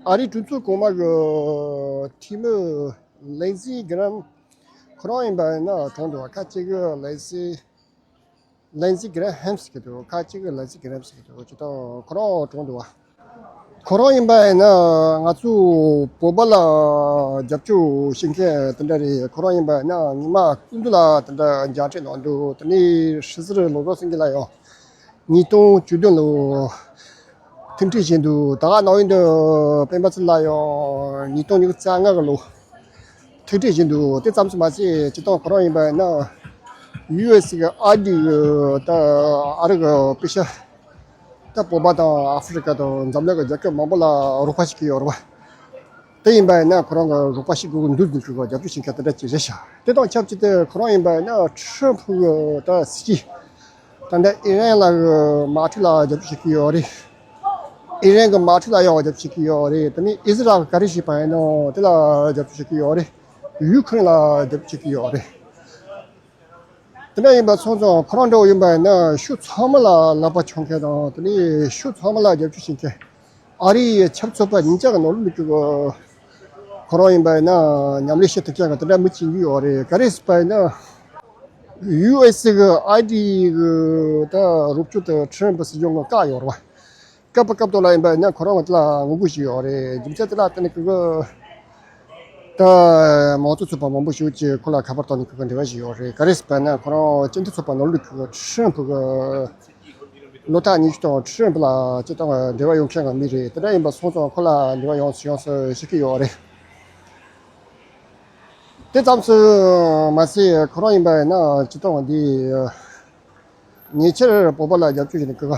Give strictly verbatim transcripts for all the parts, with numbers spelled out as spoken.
ཨ་རིའི་གྲོས་ཚོགས་གོང་མ་གི་འཐུས་མི་ལིན་ཛི་གྷི་རམ། ཁོ་རང་ཡིན་པ་ཡིན་ན་གྲོངས་འདུག་ཁ་ཅིག་གི་ལིན་ཛི་ལིན་ཛི་གྷི་ར་ཧམ་ཟེར་གི་འདུག་ཁ་ཅིག་གི་ལིན་ཛི་གྷི་རམ་ཟེར་གི་འདུག་ཅི་ལྟར་ཁོ་རང་གྲོངས་འདུག་ཁོ་རང་ཡིན་པ་ཡིན་ན་ང་ཚོ་བོད་པ་ལ་རྒྱབ་སྐྱོར་བྱེད་མཁན་དེ་འདྲ་རེད། ཁོ་རང་ཡིན་པ་ཡིན་ན་ཉི་མ་ཀུན་ཏུ་ལ་དེ་འདྲ་མཇལ་འཕྲད་གནང་འདུག་དེ་ནས་སྲིད་ཟུར་བློ་བཟང་སེང་གེ་ལགས་ཡང་ཉིས་སྟོང་བཅུ་བདུན་ལོ་ཐུག་འཕྲད་བྱས་འདུག་ད་ག་ནང་བཞིན་དུ་སྤེན་པ་ཚེ་ལགས་ཡང་ཉིས་སྟོང་ཉི་ཤུ་རྩ་ལྔ་གི་ལོ་ཐུག་འཕྲད་བྱས་འདུག་དེ་ཙམ་དུ་མ་ཟད་སྤྱིར་བཏང་ཁོ་རང་ཡིན་པ་ཡིན་ན་ཡུ་ཨེ་སི་གི་ཨ་ཌི་གི་ད་ཨ་རི་གི་པེ་ཤ་ད་བོད་པ་དང་ཨ་ཧྥེ་རི་ཀ་དང་འཛམ་གླིང་གི་རྒྱལ་ཁབ་མང་པོ་ལ་རོགས་པ་བྱེད་ཀྱི་ཡོད་རེད་བ། དེ་ཡིན་པ་ཡིན་ན་ཁོ་རང་གི་རོགས་པ་བྱེད་དགོས་ཀྱི་འདུག་འདུག་ཅིག་གི་རྒྱབ་སྐྱོར་བྱེད་མཁན་དེ་འདྲ་ཅིག་རེད་ཤག་དེ་དང་ཆབས་ཅིག་ཏུ་ཁོ་རང་ཡིན་པ་ཡིན་ན་ཁྲི་རམ་ཕུ་གི་ད་སྲིད་ཇུས་ད་ལྟ་ཨི་རན་ལ་གི་དམག་འཁྲུག་ལ་རྒྱབ་སྐྱོར་བྱེད་ཀྱི་ཡོད་རེད། ཨི་རན་གི་དམག་འཁྲུག་ལ་ཡང་རྒྱབ་སྐྱོར་བྱེད་ཀྱི་ཡོད་རེད། དེ་ནས་ཨི་ཟི་རལ་ག་རེ་བྱས་པ་ཡིན་ནའང་དེ་ལ་རྒྱབ་སྐྱོར་བྱེད་ཀྱི་ཡོད་རེད། ཡུ་ཁུ་རེན་ལ་རྒྱབ་སྐྱོར་བྱེད་ཀྱི་ཡོད་རེད། དེ་འདྲ་ཡིན་པ་སོང་ཙང་ཁོ་རང་འདྲ་བོ་ཡིན་པ་ཡིན་ན་ཕྱོགས་ཚང་མ་ལ་ལག་པ་འཆང་མཁན་དང་དེ་ནས་ཕྱོགས་ཚང་མ་ལ་རྒྱབ་སྐྱོར་བྱེད་མཁན། ཨ་རིའི་ཆབ་སྲིད་པ་ཉིན་ལྕགས་ཀྱི་ནང་ལོགས་ཀྱི་ཁོ་རང་ཡིན་པ་ཡིན་ན་མཉམ་ལས་བྱེད་ཐུབ་མཁན་གྱི་དེ་འདྲ་མི་བྱེད་ཀྱི་ཡོད་རེད། ག་རེ་ཟེར་བ་ཡིན་ན་ཡུ་ཨེ་སི་གི་ཨ་ཌི་གི་ད་རོགས་སྐྱོར་དེ་ཁྲི་རམ་ཕུ་སྲིད་གཞུང་གི་བཀག་ཡོད་རེད་བ། སྐབས་སྐབས་ཐོག་ལ་ཡིན་པ་ཡིན་ན་ཁོ་རང་གི་དེ་ལ་ངོ་རྒོལ་བྱས་ཡོད་རེད། རྒྱུ་མཚན་དེ་ལ་བརྟེན་ནས་ཁོ་གི་ད་མང་གཙོ་ཚོགས་པ་མང་པོ་ཞིག་གིས་ཁོ་ལ་ཁ་པར་བཏང་ནས་ཁོ་གི་འབྲེལ་བ་བྱས་ཡོད་རེད། ག་རེ་ཟེར་བ་ན་ཁོ་རང་སྤྱི་མཐུན་ཚོགས་པ་ནང་ལོགས་ཁོ་གི་ཁྲི་རམ་ཕུ་གི་བློ་ཐག་ཉེ་ཤོས་དང་ཁྲི་རམ་ཕུ་ལ་སྤྱིར་བཏང་འབྲེལ་བ་ཡོད་མཁན་གྱི་མི་རེད། དེ་འདྲ་ཡིན་པ་སོང་ཙང་ཁོ་ལ་འབྲེལ་བ་ཡོང་སྲིད་ཡོང་སྲིད་བཤད་ཀྱི་ཡོད་རེད། དེ་ཙམ་དུ་མ་ཟད་ཁོ་རང་ཡིན་པ་ཡིན་ན་སྤྱིར་བཏང་འདི། ཉེ་ཆར་བོད་པ་ལ་རྒྱབ་སྐྱོར་བྱས་ནས་ཁོ་ག་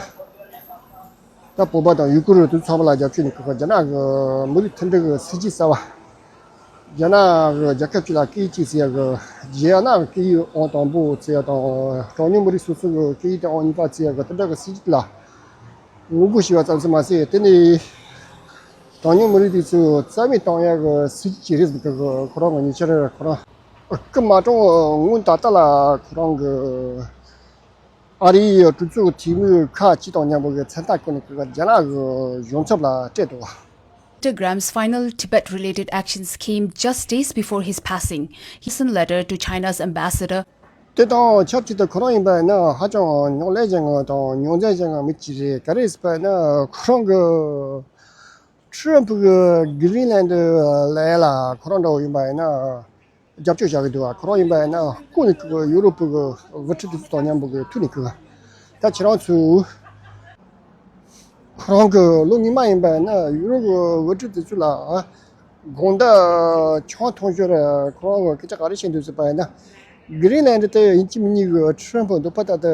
ད་བོད་པ་དང་ཡུ་གུར་དེ་ཚང་མ་ལ་རྒྱབ་སྐྱོར་ནས་ཁོ་ག་རྒྱ་ནག་གི་མི་རིགས་མཐུན་སྒྲིལ་གྱི་སྲིད་ཇུས་གསར་བ། རྒྱ་ནག་གི་རྒྱལ་ཁབ་ཅིག་ལ་སྐད་ཡིག་གཅིག་ཟེར་ཡ་གི་རྒྱ་ནག་གི་སྐད་ཡིག་ཨང་དང་པོ་ཟེར་ཡ་དང་གྲངས་ཉུང་མི་རིགས་སོ་སོ་གི་སྐད་ཡིག་དེ་ཨང་གཉིས་པ་ཟེར་ཡ་གི་དེ་འདྲ་གི་སྲིད་ཇུས་ལ་ངོ་རྒོལ་བྱས་པ་ཙམ་ཟིན་མ་ཟད་དེ་ནས་གྲངས་ཉུང་མི་རིགས་དེ་ཚོ་རྩ་མེད་གཏོང་ཡ་གི་སྲིད་ཇུས་ཅིག་རེད་ཟེར་གི་ཁོ་རང་གི་ཉེ་ཆར་ཁོ་རང་སྐུ་མ་གྲོངས་སྔོན་ད་ལྟ་ལ་ཁོ་རང་གི་ཨ་རིའི་གྲོས་ཚོགས་འཐུས་མི་ཁག་ཅིག་དང་མཉམ་པོ་གི་མཚན་རྟགས་བཀོད་ནས་ཁོ་ག་རྒྱ་ནག་གི་གཞུང་ཚབ་ལ་སྤྲད་འདུག Mister Graham's final Tibet related actions came just days before his passing. He sent a letter to China's ambassador. དེ་དང་ཆབས་ཅིག་ཏུ་ཁོ་རང་ཡིན་པ་ཡིན་ན་ཧ་ཅང་རྙོག་གླེང་ཅན་ངང་དང་རྙོག་འཛིང་ཅན་ངང་མི་གཅིག་རེད། ག་རེ་ཟེར་བ་ཡིན་ན་ཁོ་རང་གི་ཁྲི་རམ་ཕུ་གི་གྷི་རིན་ལན་ཌི་ལ་ཡ་ལ་ཁོ་རང་འདྲ་བོ་ཡིན་པ་ཡིན་ན། རྒྱབ་སྐྱོར་བྱ་གི་འདུག་བ། ཁོ་རང་ཡིན་པ་ཡིན་ན་ལྐོག་ནས་ཁོ་གི་ཡུ་རོབ་ཀྱི་དབུ་ཁྲིད་དེ་ཚོ་དང་མཉམ་པོ་གི་ཐུག་ནས་ཁོ་གི་ད་ཁྱེད་རང་ཚོས་ཁོ་རང་གི་ལོ་སྔོན་མ་ཡིན་པ་ཡིན་ན་ཡུ་རོབ་ཀྱི་དབུ་ཁྲིད་དེ་ཚོ་ལ་དགོང་དག་ཆང་འཐུང་ཞོར་ཁོ་རང་གི་སྐད་ཆ་ག་རེ་བཤད་འདུག་ཟེར་བ་ཡིན་ན་གྷི་རིན་ལན་ཌི་དེ་ཡིན་གཅིག་མིན་གཉིས་གི་ཁྲི་རམ་ཕུ་འདུག་པ་ད་ལྟ་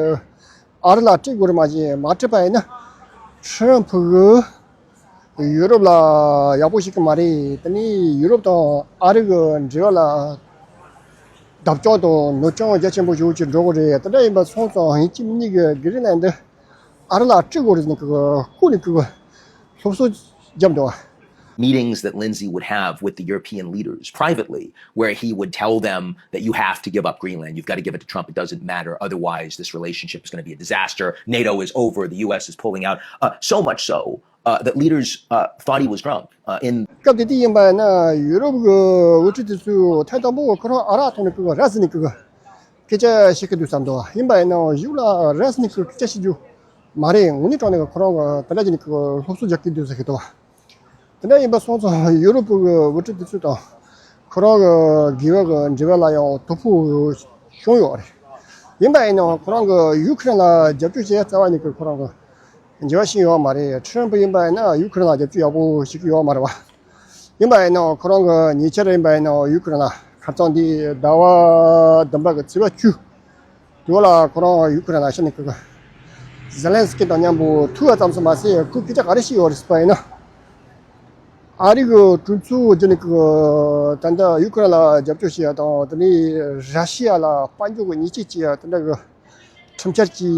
ཨ་རི་ལ་སྤྲད་དགོས་རེད། མ་གཞི་མ་སྤྲད་པ་ཡིན་ན་ཁྲི་རམ་ཕུ་གི་ཡུ་རོབ་ལ་ཡག་པོ་ཞིག་གི་མ་རེད། དེ་ནས་ཡུ་རོབ་དང་ཨ་རི་གི་འབྲེལ་བ་ལ་བརྡབ་སྐྱོན་དང་གནོད་སྐྱོན་རྒྱ་ཆེན་པོ་ཞིག་ཅིག་འགྲོ་གི་རེད། དེ་འདྲ་ཡིན་པ་སོང་ཙང་ཡིན་གཅིག་མིན་གཉིས་ཀྱི་གྷི་རིན་ལན་ཌི་ཨ་རི་ལ་སྤྲད་དགོས་རེད་ཟེར་ནས་ཁོ་ལྐོག་ནས་ཁོ་སློབ་གསོ་བརྒྱབ་འདུག meetings that Lindsay would have with the European leaders privately, where he would tell them that you have to give up Greenland, you've got to give it to Trump, it doesn't matter, otherwise, this relationship is going to be a disaster. NATO is over, the U S is pulling out. Uh, so much so uh, that leaders uh, thought he was drunk. Uh, in སྐབས་དེ་དུས་ཡིན་པ་ཡིན་ན་ཡུ་རོབ་ཀྱི་དབུ་ཁྲིད་དེ་ཚོས་ཐེངས་དང་པོ་ཁོ་རང་ཨ་རག་འཐུང་ནས་ཁོ་ར་ཟིན་ནས་ཁོ་སྐད་ཆ་བཤད་ཀྱི་འདུག་བསམ་འདུག་ཡིན་པ་ཡིན་ན་གཞུག་ལ་ར་ཟིན་ནས་ཁོ་སྐད་ཆ་བཤད་རྒྱུ་མ་རེད། དངོས་གནས་དྲང་གནས་ཁོ་རང་གི་དེ་འདྲ་བྱས་ནས་ཁོ་སློབ་གསོ་རྒྱག་གི་འདུག་ཟེར་གྱི་འདུག་དེ་འདྲ་ཡིན་པ་སོང་ཙང་ཡུ་རོབ་ཀྱི་དབུ་ཁྲིད་དེ་ཚོ་དང་ཁོ་རང་གི་དགེ་བའི་གི་འབྲེལ་བ་ལ་ཡང་དོ་ཕོག་བྱུང་ཡོད་རེད། ཡིན་པ་ཡིན་ནའང་ཁོ་རང་གི་ཡུ་ཁུ་རེན་ལ་རྒྱབ་སྐྱོར་བྱེད་རྩ་བ་ཉིད་ཀྱི་ཁོ་རང་གི་འགྱུར་བ་ཕྱིན་ཡོད་མ་རེད། ཁྲི་རམ་ཕུ་ཡིན་པ་ཡིན་ན་ཡུ་ཁུ་རེན་ལ་རྒྱབ་སྐྱོར་ཡག་པོ་བྱེད་ཀྱི་ཡོད་མ་རེད་བ། ཡིན་པ་ཡིན་ནའང་ཁོ་རང་གི་ཉེ་ཆར་ཡིན་པ་ཡིན་ནའང་ཡུ་ཁུ་རེན་ལ་ཁ་རྩང་འདི་ཟླ་བ་བདུན་པ་གི་ཚེས་པ་བཅུ། དེ་བ་ལ་ཁོ་རང་ཡུ་ཁུ་རེན་ལ་ཕྱིན་ནས་ཁོ་གི་ཟེ་ལན་སི་ཀི་དང་མཉམ་པོ་ཐུག་པ་ཙམ་ཞིག་མ་ཟད་ཁོས་སྐད་ཆ་ག་རེ་བཤད་ཡོད་རེད་ཟེར་བ་ཡིན་ན། ཨ་རི་གི་གྲོས་ཚོགས་བརྒྱུད་ནས་ཁོ་གི་ད་ལྟ་ཡུ་ཁུ་རེན་ལ་རྒྱབ་སྐྱོར་བྱེད་ཡ་དང་དེ་ནས་ར་ཤི་ཡ་ལ་དཔལ་འབྱོར་གྱི་ཉེས་ཆད་བཅད་ཡ་དེ་འདྲ་གི་ཁྲིམས་འཆར་གྱི་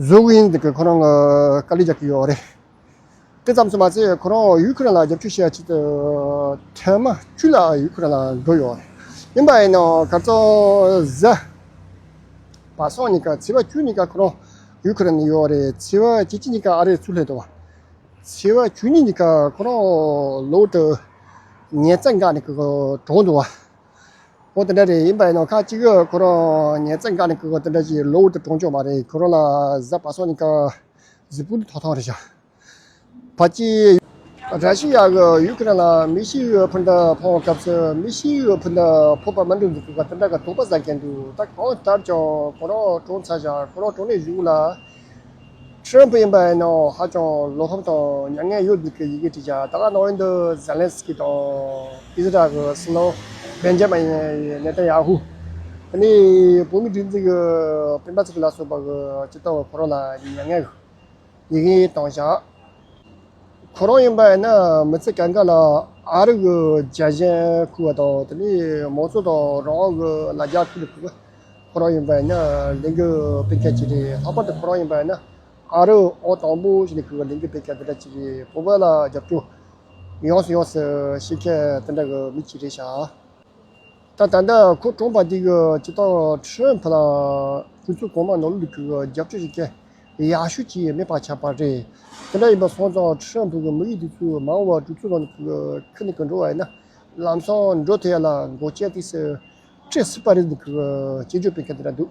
བཟོ་གི་ཡིན་ཟེར་གི་ཁོ་རང་གི་དཀའ་ལས་རྒྱག་གི་ཡོད་རེད། དེ་ཙམ་ཞིག་མ་ཟད་ཁོ་རང་ཡུ་ཁུ་རེན་ལ་རྒྱབ་སྐྱོར་བྱེད་ཡ་ཆེད་དུ་ཐེངས་མ་བཅུ་ལ་ཡུ་ཁུ་རེན་ལ་འགྲོ་ཡོད་རེད། ཡིན་པ་ཡིན་ནའང་ཁ་རྩང་གཟའ་པ་སངས་ཉིན་ཀ་ཚེས་པ་བཅུ་ཉིན་ཀ་ཁོ་རང་ཡུ་ཁུ་རེན་ཡོད་རེད། ཚེས་པ་བཅུ་གཅིག་ཉིན་ཀ་ཨ་རིར་ཚུར་སླེབས་འདུག་བ། ཚེས་པ་བཅུ་གཉིས་ཉིན་ཀ་ཁོ་རང་ལོག་ཏུ་ཉེས་རྩ་འགག་ནས་ཀྱི་གྲོངས་འདུག་བ། འོ་དེ་འདྲ་རེད། ཡིན་པ་ཡིན་ནོ་ཁ་ཅིག་གི་ཁོ་རང་ཉེས་རྩ་འགག་ནས་ཀྱི་དེ་འདྲ་ཞིག་ལོག་ཏུ་གྲོངས་ཀྱོག་མ་རེད། ཁོ་རང་ལ་གཟའ་པ་སངས་ཉིན་ཀ་གཟིགས་སྤུ་ནི་ཐོག་ཐོག་རེད་ཤག་ཕལ་ཆེར་ར་ཤི་ཡ་གི་ཡུ་ཁུ་རེན་ལ་མི་ཤི་གི་འཕུར་མདའ་འཕངས་སྐབས་སུ་མི་ཤི་གི་འཕུར་མདའ་ཕོག་པ་མ་འགྲོ་འདུག་གི་དེ་འདྲ་གི་དོགས་པ་ཟ་མཁན་འདུག་ད་གང་ལྟར་ཀྱང་ཁོ་རང་གྲོངས་ཚར་ཤག་ཁོ་རང་གྲོངས་ནས་གཞུག་ལ་ཁྲི་རམ་ཕུ་ཡིན་པ་ཡིན་ནོ་ཧ་ཅང་བློ་ཕམ་དང་མྱ་ངན་ཡོད་འདུག་གི་ཡི་གེ་བྲིས་ཤག་ད་ག་ནང་བཞིན་དུ་ཛེ་ལན་སི་ཀི་དང་ཨི་ཟི་རལ་གི་སྲིད་བློན་བེན་ཇ་མིན་ནེ་ཐན་ཡ་ཧུ། དེ་ནས་བོད་མིའི་སྒྲིག་འཛུགས་ཀྱི་སྤེན་པ་ཚེ་རིང་ལ་སོགས་པ་གི་སྤྱི་བཏང་བ་ཁོ་རང་ལ་མྱ་ངན་ཡི་གེ་བཏང་ཤག་ཁོ་རང་ཡིན་པ་ཡིན་ན་མི་ཚེ་གང་ག་ལ་ཨ་རི་གི་རྒྱལ་ཞེན་ཁུར་བ་དང་དེ་ནས་མང་གཙོ་དང་རང་དབང་གི་ལ་རྒྱ་ཁུར་ནས་ཁུར་བ། ཁོ་རང་ཡིན་པ་ཡིན་ན་ལས་འགུལ་སྤེལ་མཁན་ཅིག་རེད། ལྷག་པར་དུ་ཁོ་རང་ཡིན་པ་ཡིན་ན་ཨ་རི་ཨང་དང་པོ་ཞིག་ནས་ཁུར་བ་ལས་འགུལ་སྤེལ་མཁན་དེ་འདྲ་ཅིག་རེད། བོད་པ་ལ་རྒྱབ་སྐྱོར་ཡོངས་སུ་ཡོངས་སུ་བྱེད་མཁན་དེ་འདྲ་གི་མི་ཅིག་རེད་ཤག་ད་ད་ལྟ་ཁོ་གྲོངས་པ་འདི་གི་སྤྱི་བཏང་ཁྲི་རམ་ཕུ་ལ་གྲོས་ཚོགས་གོང་མ་ནང་ལོགས་ཀྱི་རྒྱབ་སྐྱོར་བྱེད་མཁན་ཡག་ཤོས་ཅིག་མེད་པ་ཆགས་པ་རེད། དེ་འདྲ་ཡིན་པ་སོང་ཙང་ཁྲི་རམ་ཕུ་གི་དམིགས་ཡུལ་འདི་ཚོ་མ་འོངས་པར་གྲོས་ཚོགས་ནང་ནས་ཁུར་ནས་ཀྱི་འགྲོ་བ་ཡིན་ན་ལམ་སང་འགྲོ་ཐུབ་ཡ་ལ་འགོག་རྐྱེན་ཏོག་ཙམ་སྤྲད་སྲིད་པ་རེད་འདུག་གི་སྐྱོན་བརྗོད་སྤེལ་མཁན་དེ་འདྲ་འདུག་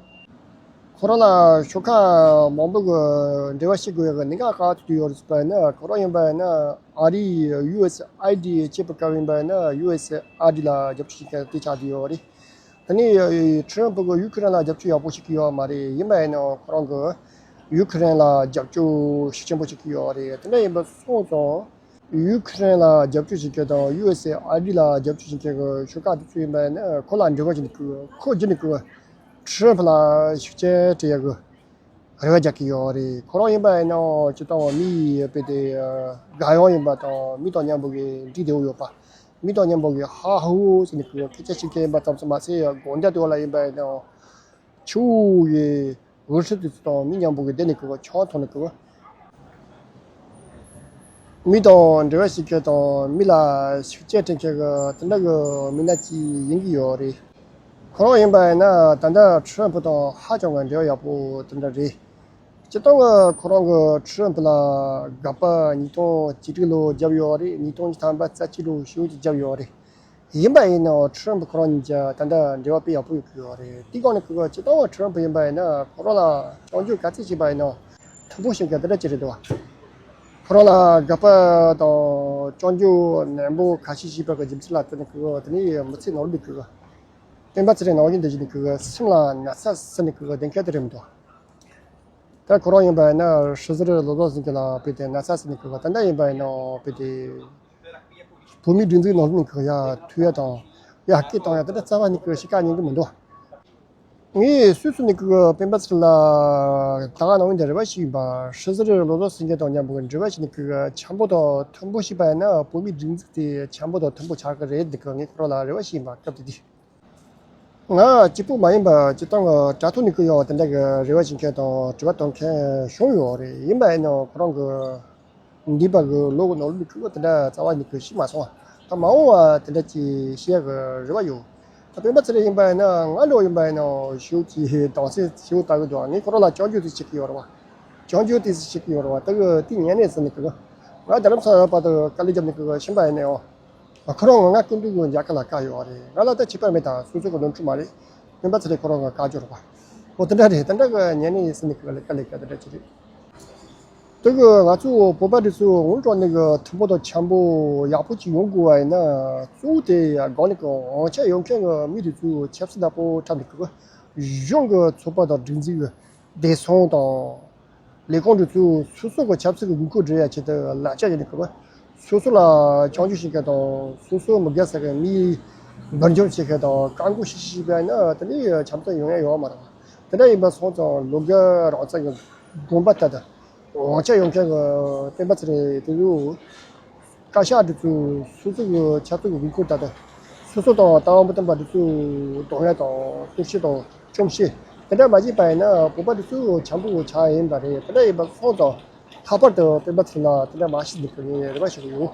ཁོ་རང་ལ་ཤོག་ཁག་མང་པོ་གི་འབྲེལ་བ་བྱེད་དགོས་ཡག་གི་གནད་འགག་ག་ཐུག་ཡོད་རེད་ཟེར་བ་ཡིན་ན་ཁོ་རང་ཡིན་པ་ཡིན་ན་ཨ་རིའི་ཡུ་ཨེས་ཨའི་ཌི་བྱེད་པའི་སྐབས་ཡིན་པ་ཡིན་ན་ཡུ་ཨེས་ཨའི་ཌི་ལ་རྒྱབ་སྐྱོར་བྱེད་མཁན་དེ་ཆགས་བསྡད་ཡོད་རེད། དེ་ནས་ཁྲི་རམ་ཕུ་གི་ཡུ་ཁུ་རེན་ལ་རྒྱབ་སྐྱོར་ཡག་པོ་བྱེད་ཀྱི་ཡོད་མ་རེད། ཡིན་པ་ཡིན་ན་ཁོ་རང་གི་ཡུ་ཁུ་རེན་ལ་རྒྱབ་སྐྱོར་ཤུགས་ཆེན་པོ་བྱེད་ཀྱི་ཡོད་རེད། དེ་འདྲ་ཡིན་པ་སོང་ཙང་ཡུ་ཁུ་རེན་ལ་རྒྱབ་སྐྱོར་བྱེད་མཁན་དང་ཡུ་ཨེས་ཨའི་ཌི་ལ་རྒྱབ་སྐྱོར་བྱེད་མཁན་གྱི་ཤོག་ཁག་དེ་ཚོ་ཡིན་པ་ཡིན་ན་ཁོ་ལ་འབྲེལ་བ་བྱེད་ནས་ཁོ་ཁོ་བརྒྱུད་ནས་ཁོ་ཁྲི་རམ་ཕུ་ལ་ཤུགས་རྐྱེན་སྤྲད་ཡག་གི་རེ་བ་རྒྱག་གི་ཡོད་རེད། ཁོ་རང་ཡིན་པ་ཡིན་ན་སྤྱི་བཏང་བ་མི་དཔེ་དེ་དགའ་ཡང་ཡིན་པ་དང་མི་དང་མཉམ་པོ་གི་འགྲིག་བདེ་བོ་ཡོད་པ། མི་དང་མཉམ་པོ་གི་ཧ་ཧུ་ཟེར་ནས་ཁོ་སྐད་ཆ་བཤད་མཁན་ཡིན་པ་ཙམ་ཙམ་མ་ཟད་དགོང་དག་དེ་བ་ལ་ཡིན་པ་ཡིན་ན་ཆུ་ཡི་འུར་ཧྲི་དེ་ཚོ་དང་མི་མཉམ་པོ་གི་བསྡད་ནས་ཁོ་ཆང་འཐུང་ནས་ཁོ། མི་དང་འབྲེལ་བ་བྱེད་མཁན་དང་མི་ལ་ཤུགས་རྐྱེན་སྤྲད་མཁན་གྱི་དེ་འདྲ་གི་མི་སྣ་ཅིག་ཡིན་གྱི་ཡོད་རེད། ཁོ་རང་ཡིན་པ་ཡིན་ན་ད་ལྟ་ཁྲི་རམ་ཕུ་དང་ཧ་ཅང་གི་འབྲེལ་བ་ཡག་པོ་དེ་འདྲ་རེད། སྤྱིར་བཏང་གི་ཁོ་རང་གི་ཁྲི་རམ་ཕུ་ལ་དགག་པ་ཉིས་སྟོང་བཅུ་དྲུག་ལོ་བརྒྱབ་ཡོད་རེད། ཉིས་སྟོང་ཉི་ཤུ་རྩ་གཅིག་ལོ་ཞེ་པོ་ཅིག་བརྒྱབ་ཡོད་རེད། ཡིན་པ་ཡིན་ནའང་ཁྲི་རམ་ཕུ་ཁོ་རང་གཉིས་ཀྱི་ད་ལྟ་འབྲེལ་བ་དཔེ་ཡག་པོ་ཡོད་ཀྱི་ཡོད་རེད། དེའི་སྒང་ནས་ཁོ་གི་སྤྱིར་བཏང་བ་ཁྲི་རམ་ཕུ་ཡིན་པ་ཡིན་ན་ཁོ་རང་ལ་སྐྱོན་བརྗོད་ག་ཚད་བྱས་པ་ཡིན་ནའང་མཐུན་པོ་བྱེད་མཁན་དེ་འདྲ་ཅིག་རེད་འདུག་ཁོ་རང་ལ་དགག་པ་དང་སྐྱོན་བརྗོད་ནན་པོ་ཁ་ཤས་བྱས་པ་གི་རྒྱུ་མཚན་ལ་བརྟེན་ནས་ཁོ་དེ་ནས་མི་ཚེ་ནང་ལ་ཁོ་གི་སྤེན་པ་ཚེ་རིང་ནང་བཞིན་དེ་བཞིན་ཁོ་གི་སེམས་ལ་ན་ཚ་ཟེར་ནས་ཁོ་གི་བདེན་ཁ་དེ་རེད་མི་འདུག་ད་ཁོ་རང་ཡིན་པ་ཡིན་ན་ཧྲི་ཟུར་བློ་བཟང་སེང་གེ་ལ་དཔེ་དེ་ན་ཚ་ཟེར་ནས་ཁོ་གི་ད་ལྟ་ཡིན་པ་ཡིན་ན་དཔེ་དེ། བོད་མིའི་སྒྲིག་འཛུགས་ནང་ལོགས་ནས་ཁོ་ཡ་ཐུག་ཡ་དང་ཡ་སྐད་བཏང་ཡ་དེ་འདྲ་རྩ་བ་ནས་ཁོ་གི་གཤིས་ཀ་ཉན་གི་མི་འདུག་ངས་སུད་སི་ནས་ཁོ་གི་སྤེན་པ་ཚེ་རིང་ལ་ད་ག་ནང་བཞིན་རེ་བ་ཞིག་ཡིན་པ། ཧྲི་ཟུར་བློ་བཟང་སེང་གེ་དང་མཉམ་པོ་འབྲེལ་བ་བྱས་ནས་ཁོ་གི་འཆམ་པོ་དང་མཐུན་པོ་བྱས་པ་ཡིན་ན་བོད་མིའི་སྒྲིག་འཛུགས་དེ་འཆམ་པོ་དང་མཐུན་པོ་ཆགས་ཀྱི་རེད་འདུག་ངས་ཁོ་རང་ལ་རེ་བ་ཞིག་ཡིན་པ་སྐབས་དེ་དུས། ང་གཅིག་པུ་མ་ཡིན་པར་སྤྱིར་བཏང་གི་དྲ་ཐོག་ནས་ཀྱང་དེ་འདྲ་གི་རེ་བ་བྱེད་མཁན་དང་དྲི་བ་བཏོན་མཁན་བྱུང་ཡོད་རེད། ཡིན་པ་ཡིན་ནའང་ཁོ་རང་གི་འདས་པ་གི་ལོ་གི་ནང་ལོགས་ནས་ཁོ་དེ་འདྲ་རྩ་བ་ནས་ཀྱང་ཤེས་མ་སོང་བ། ད་མ་འོངས་པ་དེ་འདྲ་ཅིག་ཤེས་ཡ་གི་རེ་བ་ཡོད། ད་སྤེན་པ་ཚེ་རིང་ཡིན་པ་ཡིན་ན་ང་ལོ་ཡིན་པ་ཡིན་ནའང་ཞེ་པོ་ཅིག་གདུང་སེམས་ཞེ་པོ་ལྟ་གི་འདུག་ངས་ཁོ་རང་ལ་སྐྱོན་བརྗོད་དེ་བྱེད་ཀྱི་ཡོད་རེད་བ། སྐྱོན་བརྗོད་དེ་བྱེད་ཀྱི་ཡོད་རེད་བ། ད་གི་དེ་ཉན་ནས་ཟེར་ནས་ཀྱི་ང་རྡ་རམ་ས་ལ་བར་དུ་དཀའ་ལས་བརྒྱབ་ནས་ཀྱི་ཕྱིན་པ་ཡིན་ནའང་། ཁོ་རང་ང་སྐུ་མདུན་གྱི་མཇལ་ཁ་ལ་བཀའ་ཡོད་རེད། ང་ལ་ད་ཁྱད་པར་མེད་ད། སོ་སོ་གི་ནོར་འཁྲུལ་མ་རེད། སྤེན་པ་ཚེ་རིང་ཁོ་རང་གི་བཀའ་བཀྱོན་རེད་པ། འོ་དེ་འདྲ་རེད། དེ་འདྲ་གི་ཉན་ནས་ཡིན་ཟེར་ནས་གི་ལས་ཀ་ལས་ཀ་དེ་འདྲ་ཅིག་རེད། དེ་གི་ང་ཚོ་བོད་པ་འདི་ཚོ་སྔོན་འགྲོ་ནས་གི་མཐུན་པོ་དང་འཆམ་པོ་ཡག་པོ་ཅིག་ཡོང་དགོས་པ་ཡིན་ན་གཙོ་བོ་དེ་ཡ་སྒང་ནས་གི་དབང་ཆ་ཡོད་མཁན་གི་མི་དེ་ཚོ་ཆབ་སྲིད་ནག་པོ་འཁྲབ་ནས་གི་གཞུང་གི་ཚོགས་པ་དང་སྒྲིག་འཛུགས་བདེ་སྲུང་དང་། ལས་ཁུངས་དེ་ཚོས་སོ་སོ་གི་ཆབ་སྲིད་ཀྱི་དགོས་མཁོ་སྒྲུབ་ཡ་ཆེད་དུ་ལག་ཆ་ཡིན་ནི་གི་སོ་སོ་ལ་སྐྱོན་བརྗོད་བྱེད་མཁན་དང་སོ་སོ་མི་དགའ་ས་གི་མི་འབུར་འཇོམས་བྱེད་མཁན་དང་བཀག་འགོག་བྱེད་བྱེད་པ་ཡིན་ན་དེ་ནི་འཆམ་མཐུན་ཡོང་ཡ་ཡོད་མ་རེད། དེ་འདྲ་ཡིན་པ་སོང་ཙང་ལོ་འགའ་རང་ཚ་གི་དགོངས་པ་ལྟར་དུ་དབང་ཆ་ཡོད་མཁན་གི་སྤེན་པ་ཚེ་རིང་དེ་ཚོས། བཀའ་ཤག་འདི་ཚོས་སོ་སོ་གི་ཆབ་སྲིད་ཀྱི་དགོས་མཁོ་ལྟར་དུ་སོ་སོ་དང་ལྟ་བ་མི་མཐུན་པ་འདི་ཚོ་གདོང་ཡ་དང་གཏུག་བཤེར་དང་བཅོམ་བཤེར་དེ་འདྲ་མ་བྱས་པ་ཡིན་ན་བོད་པ་འདི་ཚོ་འཆམ་པོ་ཆགས་ཡིན་པ་རེད། དེ་འདྲ་ཡིན་པ་སོང་ཙང་ལྷག་པར་དུ་སྤེན་པ་ཚེ་རིང་ལ་དེ་འདྲ་མ་བྱེད་འདུག་གི་ངས་རེ་བ་ཞུ་གི་ཡོད།